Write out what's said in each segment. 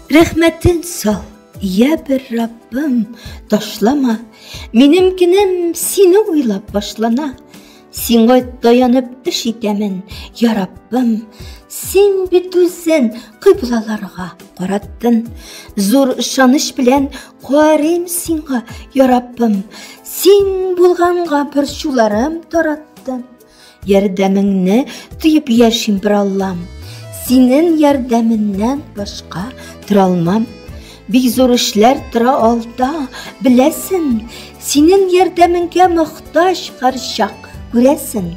Рәхмәтен сал, я бер Раббым, ташлама. Минем көнем сине уйлап башлана. Сиңа таянып эш итәмен, я Раббым. Син бит үзен кыйблаларга караттын. Зур ышаныч белән карыйм сиңа, я Раббым. Син булганга борчуларым тараттың. Ярдәмеңне тоеп яшим бер Аллам. Синең ярдәменнән башка тора алмам. Бик зур эшләр тора алда, беләсен. Синең ярдәмеңгә мохтаҗ һәрчак, күрәсен.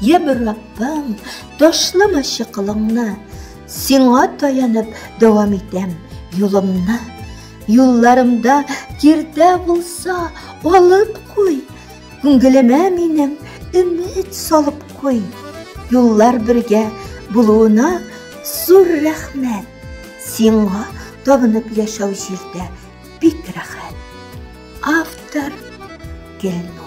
Я бер Раббым, ташламачы кылыңны. Сиңа таянып дәвам итәм юлымны. Юлларымда киртә булса, алып куй. Күңелемә минем өмет салып куй. Юллар бергә булуына зур рәхмәт. Сиңа табынып яшәү җирдә бик рәхәт. Автор Гөлнур.